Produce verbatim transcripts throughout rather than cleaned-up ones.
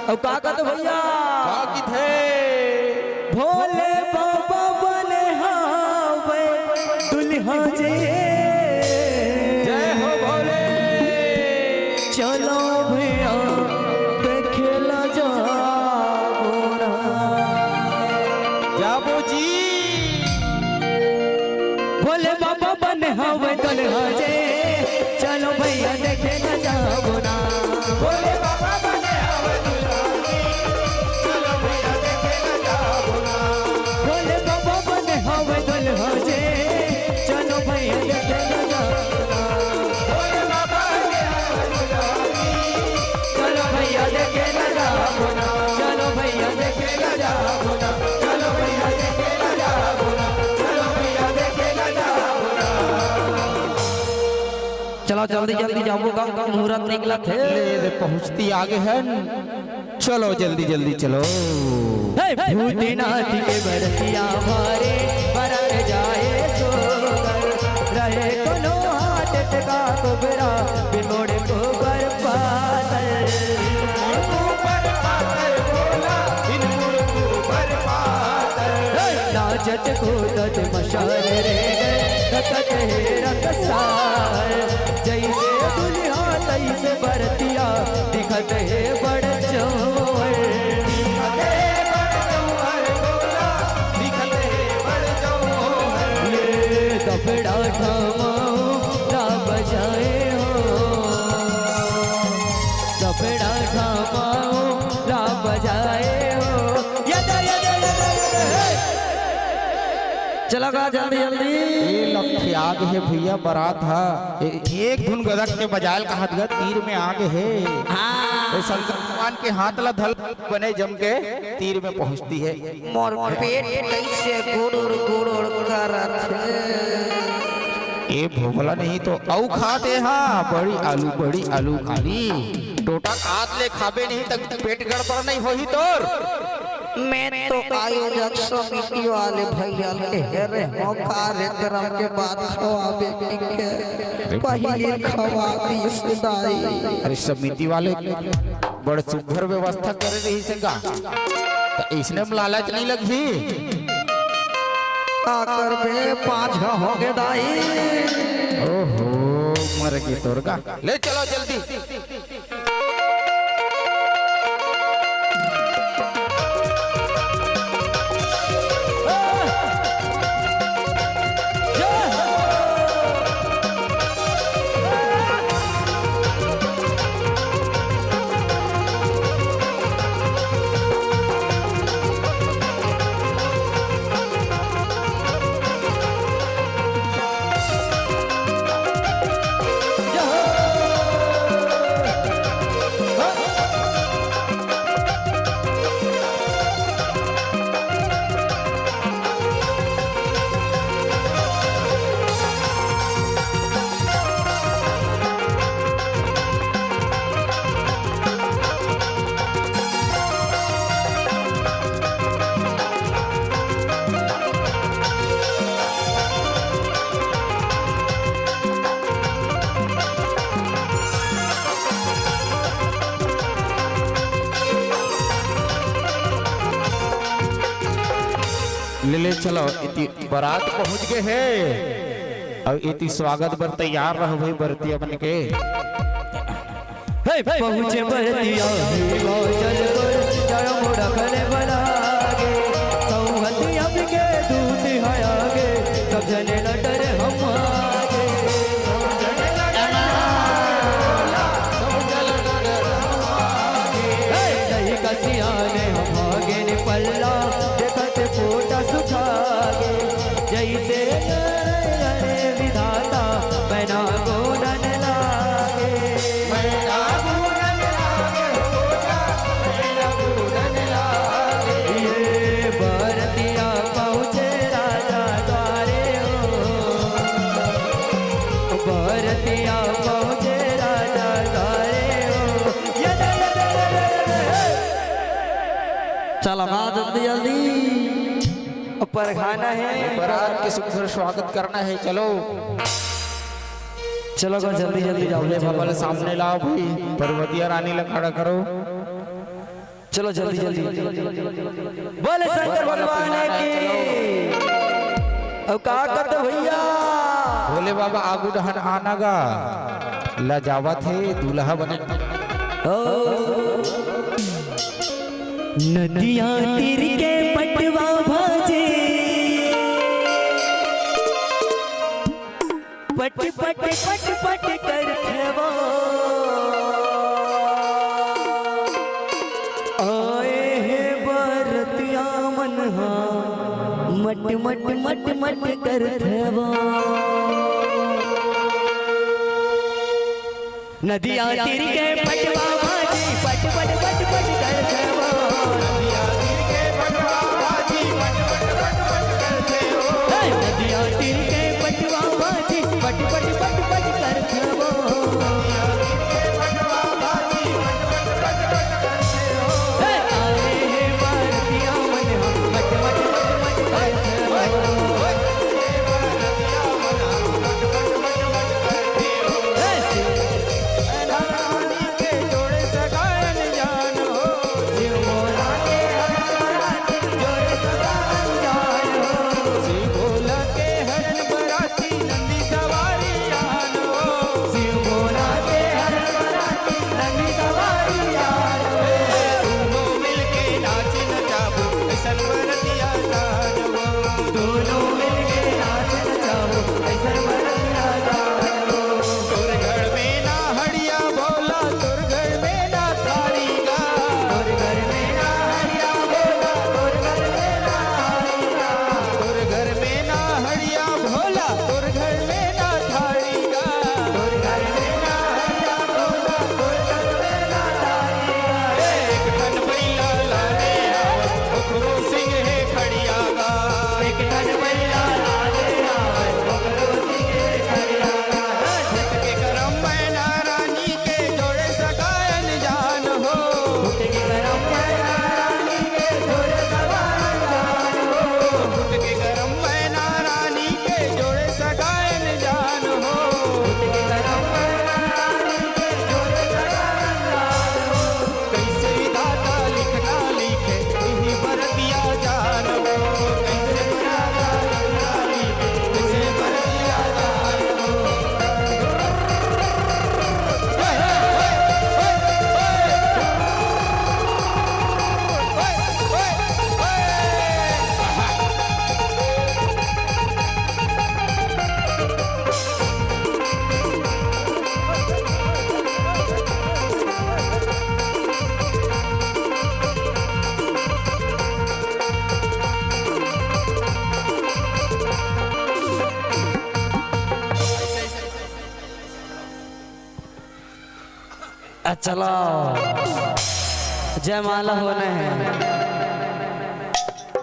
अउ का कहत भैया? का किथे? भोले बाबा बने हावय दुल्हा जी। जय हो भोले। चलो भैया देखे ला जाबो ना। जाबो जी। भोले बाबा बने हावय दुल्हा जी। चलो भैया देखे ला जाबो ना। भोले बाबा बने हावय दुल्हा जी। चलो भैया देखे ला जाबो ना। भोले बाबा बने हावय दुल्हा जी। चलो भैया देखे ला जाबो ना। भोले बाबा बने हावय दुल्हा जी। चलो भैया देखे ला जाबो ना। चलो भैया देखे ला जाबो ना। चलो भैया देखे ला जाबो ना। चलो भैया देखे ला जाबो ना। चलो जल्दी जल्दी जाबो गा, मुहूर्त निकलत हे। ले, ले, पहुँचती आगे हन। चलो जल्दी जल्दी चलो। हे भूतनाथ के बरतिया भारे, बरत जाए सोकर। रहे कोनो हाथ टटका कुबरा, बिमोड़ को बर पातल। बिमोड़ को बर पातल भोला, बिमोड़ को बर पातल। हे नाचत कूदत मशाल रे गए, धकत हे रंगसार। जैसे दुल्हा तैसे बरतिया, दिखत हे बड़ जौहर। दिखत हे बड़ जौहर भोला, दिखत हे बड़ जौहर। ये दबड़ा ठामा ला बजाए हो, दबड़ा ठामा ला बजाए हो। यदा, यदा, यदा, यदा, हे। चला गा जल्दी जल्दी। ए लखिया गे हे भैया, बरात ह ए-, एक धुन गदक के बजायल कहत गा, तीर में आ गे हे। हाँ। ए शंकर भगवान के हाथ ला धल बने जम के तीर में पहुँचती हे। मोर पेट कैसे गुड़ुड़ गुड़ुड़ करत हे। ए भोभला नहीं तो अउ खाते हा, बड़ी आलू, बड़ी आलू खाली। टोटा खात ले खाबे नहीं त पेट गड़बड़ नहीं होही तोर। मैं तो आयोजक समिति वाले भैया के हेरे हो कार्यक्रम के बाद खवाबे के पहले खवा दिस दाई। अरे समिति वाले बड़ सुघर व्यवस्था करे रहिस हे गा, त इसने में लालच नहीं लगही। का करबे, पाँच हो गे दाई। ओहो, मर गे तोर गा। ले चलो जल्दी। ले, ले, चलो, इति बरात पहुँच गे हे, अउ इति स्वागत बर तैयार रहो भाई बरतिया मन के। हे, पहुँचे बरतिया हिमाचल बर, जड़ मुड़ा खले बलागे, सौहतिया के दूत हयागे, सब जने लटर हम आगे। हे, दही कसिया ने हम आगे ने पल्ला, देखत पोटा सुखागे। जैसे अरे, अरे विधाता, मैना गोनन लागे। मैना गोनन लागे, हो जा, मैना गोनन लागे। ये बरतिया पहुँचे राजा द्वारे हो। बरतिया पहुँचे राजा द्वारे हो। ये दे, ये दे, ये दे, ये दे। चल, आ जल्दी, जल्दी। परघाना हे। बरात के सुघर स्वागत करना हे, चलो। चलो, जल्दी, जल्दी जाओ, भोले बाबा ला सामने लाओ भाई, पार्वतिया रानी ला खड़ा करो। चलो जल्दी जल्दी। बोले शंकर भगवान की। अउ का कहत भैया? भोले बाबा आगू डहन आना गा, लजावत हे दूल्हा बने। ओ। नदिया तीर के पटवा भाजे, पट पट पट पट करथे वो। आए हे बरतिया मन हा, मट मट मट मट करथे वो। नदिया तीर के पटवा भाजी, पट पट पट पट करथे वो। नदिया तीर के पटवा भाजी, पट पट पट पट करथे वो। हे, नदिया तीर के पटवा भाजी, पट पट पट पट करथे वो। नदिया तीर के पटवा भाजी, पट पट पट पट करथे वो। हे, आए हे बरतिया मन हा, मट मट मट मट करथे वो। चलो, जयमाला होना है।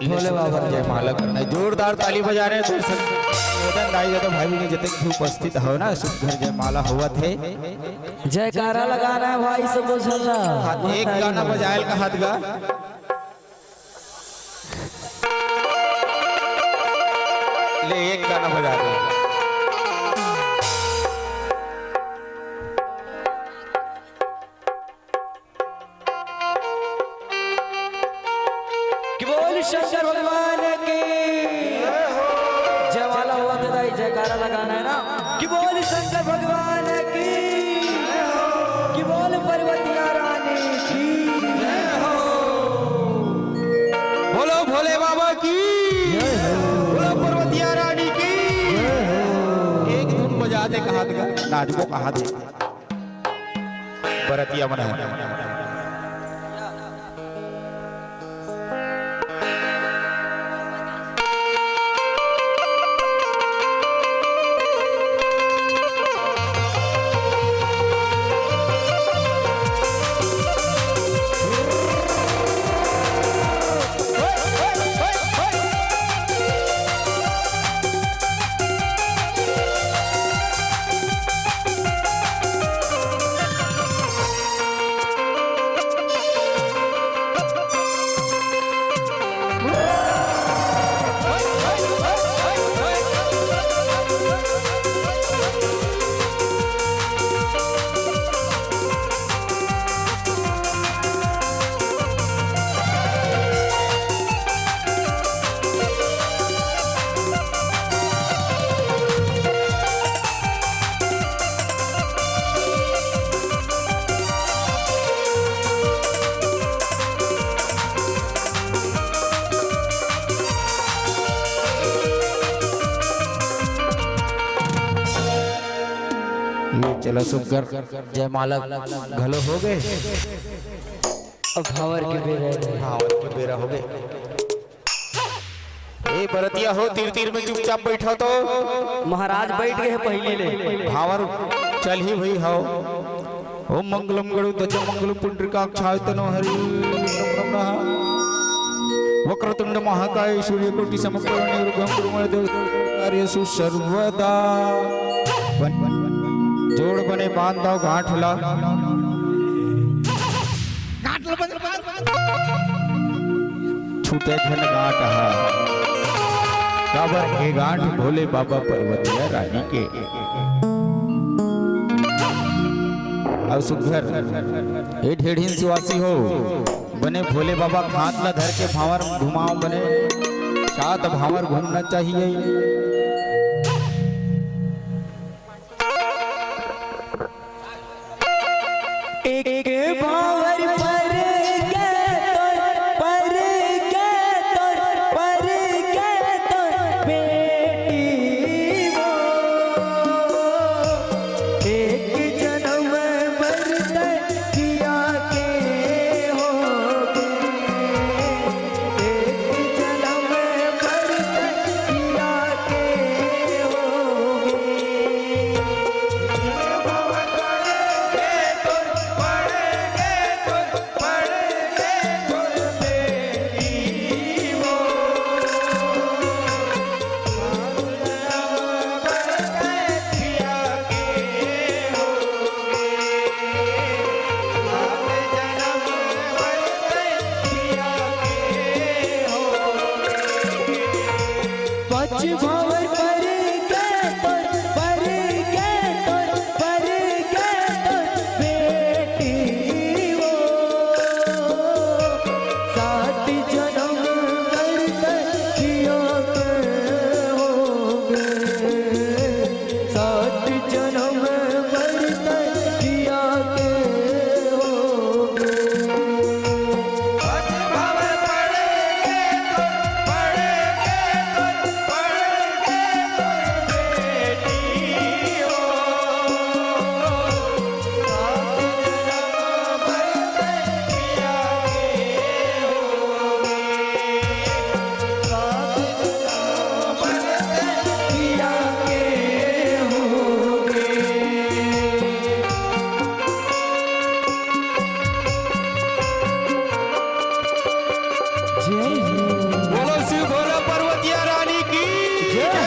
भोले बाबा जयमाला करना है। जोरदार ताली बजा रहे हैं दर्शक। मदन दाई, दादा, भाई बहन जितने भी उपस्थित हो ना, सुघर जयमाला होवत है। जयकारा लगाना है भाई, सब झन ला। हाँ, एक गाना बजायल का हाथ गा। ले, एक गाना बजा दे। कि बोल शंकर भगवान की। जयमाला होवत हे दाई, जयकारा लगाना है ना। कि बोल शंकर भगवान की, कि बोल पार्वतिया रानी की। बोलो भोले बाबा की, बोलो पार्वतिया रानी की। एक धुन बजा दे कहात गा, नाचबो कहात हे। बरतिया मन हे। सुग्घर जयमाला घलो हो गे। अब भांवर के बेरा हे। भांवर के बेरा हो गे। ए बरतिया हो, तीर तीर में चुपचाप बइठा तो। महाराज बइठ गे हे पहिली ले। भांवर चलही भई हव। ओम मंगलम गरुड़ध्वजा मंगलम पुंडरीकाक्षाय तनो हरि। वक्रतुंड महाकाय सूर्यकोटि समप्रभ निर्विघ्नं कुरु मे देव कार्येषु सर्वदा। बन, बन, बन, बन। जोड़ बने बांध दव गांठ ला। गांठ ला बंद, बंद, बंद। छूटे झन गांठ हा। काबर ए गांठ भोले बाबा पर्वतिया रानी के। अउ सुग्घर, ए ढेढ़िन सुवासी हो, बने भोले बाबा के हाथ ला धर के भांवर घुमाव, बने सात भांवर घूमना चाहिए। एक भांवर पर के तोर, पर के तोर, पर के तोर बेटी वो। एक जनम बर तैं पिया के होगे। एक जनम बर तैं पिया के होगे। पच भांवर पर के तोर, पर के तोर, पर के तोर बेटी वो। सात जनम बर तैं पिया के होगे। सात जनम बर तैं पिया के होगे। बोलो शिव भोला पर्वतिया रानी की जय।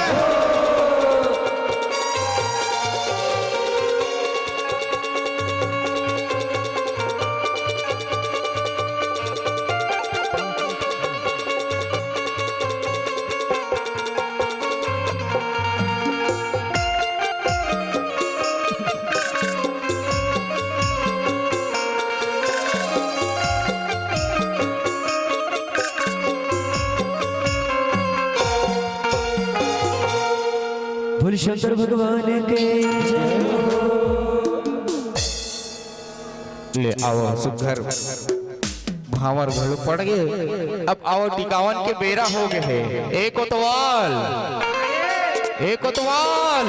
बोल शंकर भगवान के जय हो। ले आवव सुग्घर भांवर घलो पड़ गे। अब आवव टिकावन के बेरा हो गे हे। ए कोतवाल, ए कोतवाल,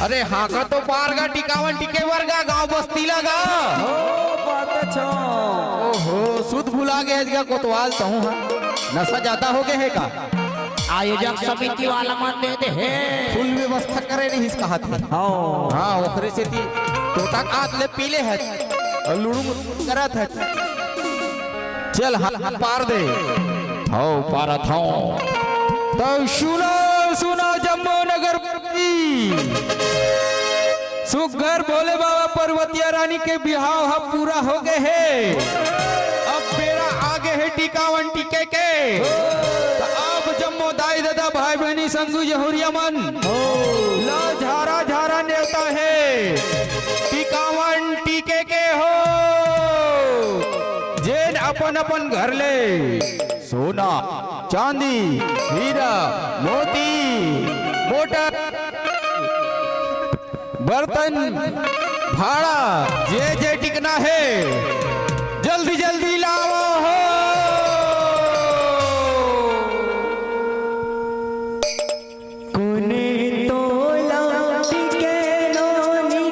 अरे हांका तो पार गा, टिकावन टिके बर गा, गांव बस्ती ला गा। ओ, बात अच्छा। ओहो, सुध भुला गे हस गा कोतवाल तहूं हा। नशा जादा हो गे हे का? आयोजक समिति वाला मन दे दे हे। फुल व्यवस्था करे रहिस कहत हे। हाँ। हाँ, ओकरे सेती टोटा के आत ले पी ले हस अउ लुड़ुम करत हस। चल, हाथ पार दे। हव, पारत हव। त सुनव, सुनव जम्मो नगर वासी। सुग्घर भोले बाबा पर्वतिया रानी के बिहाव ह पूरा हो गे हे। अब बेरा आ गे हे टिकावन टिके के। त अब जम्मो दाई ददा भाई बहिनी संगू जहुरिया मन ल झारा झारा नेवता हे। टिकावन टिके के हो। जेन अपन अपन घर ले सोना, चांदी, हीरा, मोती, मोटर, बर्तन, भाड़ा, जे जे टिकना हे, जल्दी जल्दी लावव हो। कोने तोला टिके नोनी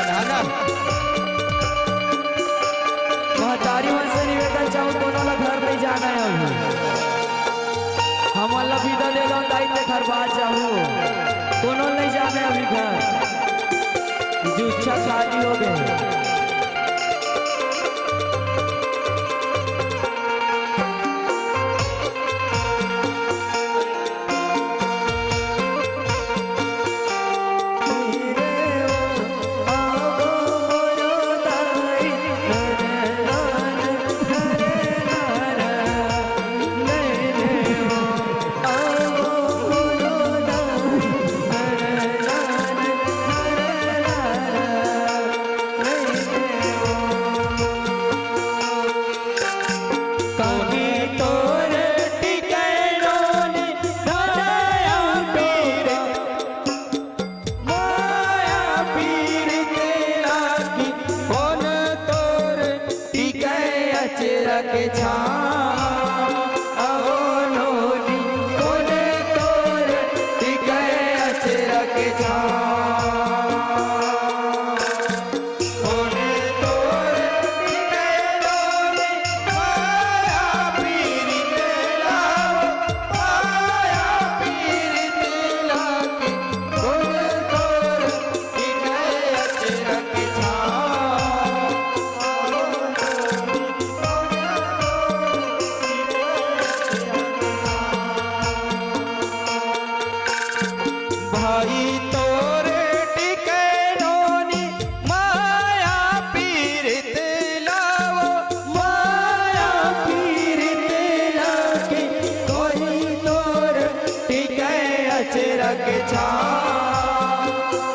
है ना? महतारी मन से निवेदन चाहूँ, कोनो ला घर नहीं जाना है अभी। हमन ला विदा दे दो, दाई ते घर बाहर जाहू। कोनो नहीं जाना है अभी घर। जुच्छा खाली हो गए। भाई तोर टिकै नोनी, माया पीरित लावो, माया पीरित लागे, कोई तोर टिकै अचरक छाँव।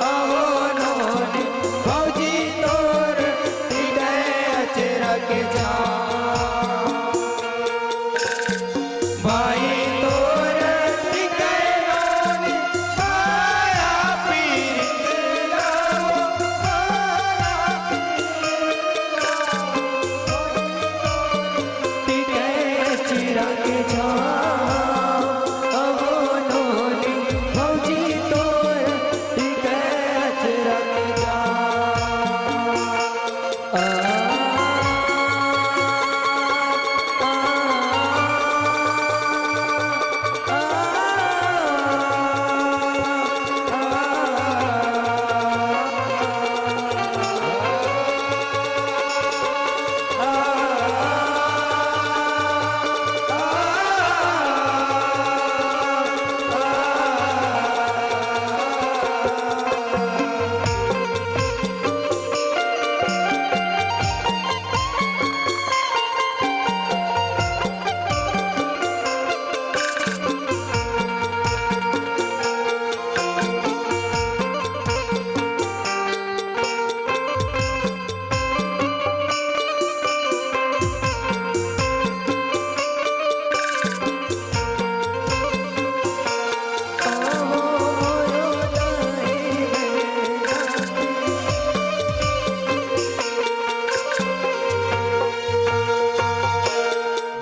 अहो नोनी भौजी तोर टिकै अचरक छाँव। भाई तोर टिकै नोनी, माया पीरित लावो, माया पीरित लावो। टिकै अचरक छाँव, अहो नोनी भौजी तोर टिकै अचरक छाँव।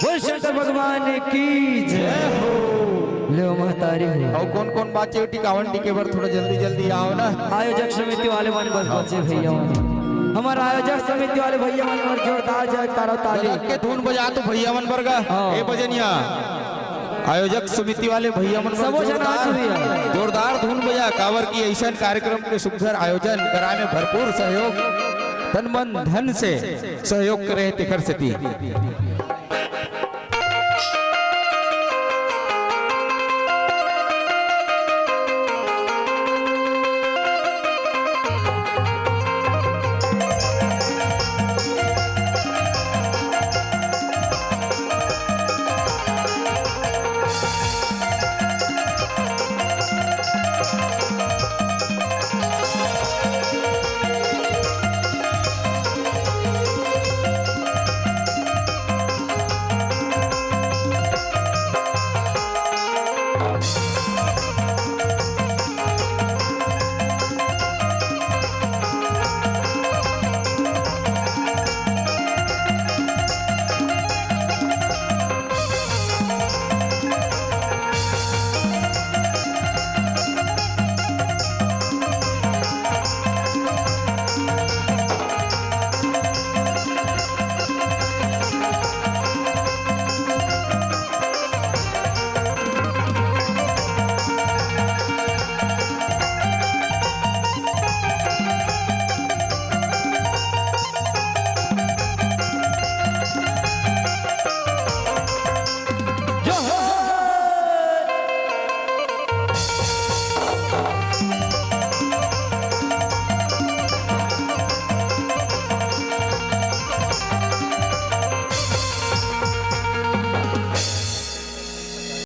बोल शंकर भगवान की जय हो। ले महतारी हो। अउ कोन कोन बाचे टिकावन टिके बर थोड़ा जल्दी जल्दी आओ ना। आयोजक समिति वाले मन बस बचे भैया मन। हमर आयोजक समिति वाले भैया मन बर जोरदार जयकारा ताली। के धुन बजा तो भैया मन बर गा। हाँ। ए बजनिया। आयोजक समिति वाले भैया मन बर सबो झन जोरदार, नाच भैया। जोरदार धुन बजा, काबर कि अइसन कार्यक्रम के सुघर आयोजन कराए में भरपूर सहयोग, तन मन धन से सहयोग करे हे, तेखर सेती।